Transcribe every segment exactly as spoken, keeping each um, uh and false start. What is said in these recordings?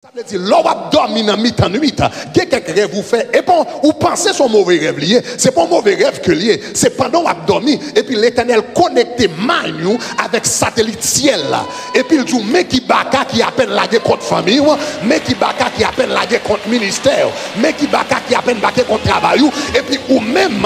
Sa vle di, lè w ap dòmi nan mitan nwit, gen kèk rèv ou fè, e bon, ou panse se yon move rèv li ye, se pa yon move rèv ke li ye, se pandan w ap dòmi, epi Letènèl konekte mind ou avèk satelit syèl la, epi l di w, men ki baka ki apèn lage kont fanmi w, men ki baka ki apèn lage kont ministè w, men ki baka ki apèn lage kont travay ou, epi ou menm,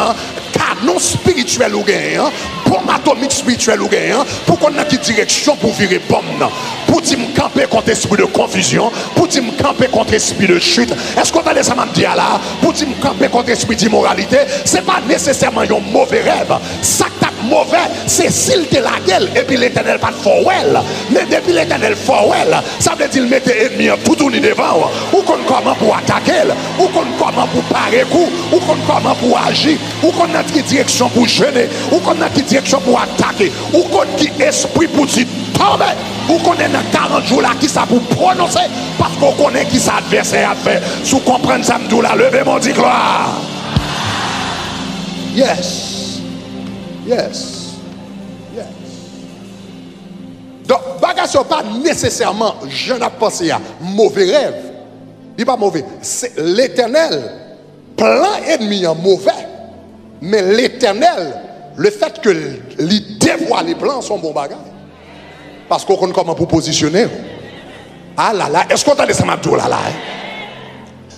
kanon espirityèl ou genyen an, bonm atomik espirityèl ou genyen an, pou konn nan ki direksyon pou vire bonm nan. Pou di m kanpe kont espri de konfizyon, pou di m kanpe kont espri de chit. Èske w tande sa m ap di a la? Pou di m kanpe kont espri de imoralite, se pa nesesèman yon move rèv. Sa k t ap move, se si l te lage l, epi Letènèl pa t fè w wè l. Men depi Letènèl fè w wè l, sa vle di l mete ènmi an toutouni devan w. Ou konn kòman pou w atake l. Ou konn kòman pou w pare kou. Ou konn kòman pou w aji. Ou konn nan ki direksyon pou w jene. Ou konn nan ki direksyon pou w atake. Ou konn ki espri pou di tonbe. Ou konnen nan karant jou la kisa pou w pwononse. Paske w konnen kisa advèsè a ap fè. Si w konprann sa m di w la, leve men w di glwa. Yes. Yes. Yes. Donk, bagay sa yo pa nesesèman jan n ap panse a, move rèv. Li pa move. Se Letènèl, plan ènmi an move, men Letènèl, lefètke li devwale plan an, se yon bon bagay. Paske w konn kòman pou w pozisyone w. Alala, èske w tande sa m ap di w la la?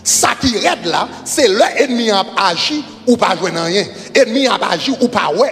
Sa ki rèd la, se lè ènmi an ap aji, ou pa jwenn anyen. Ènmi an ap aji, ou pa wè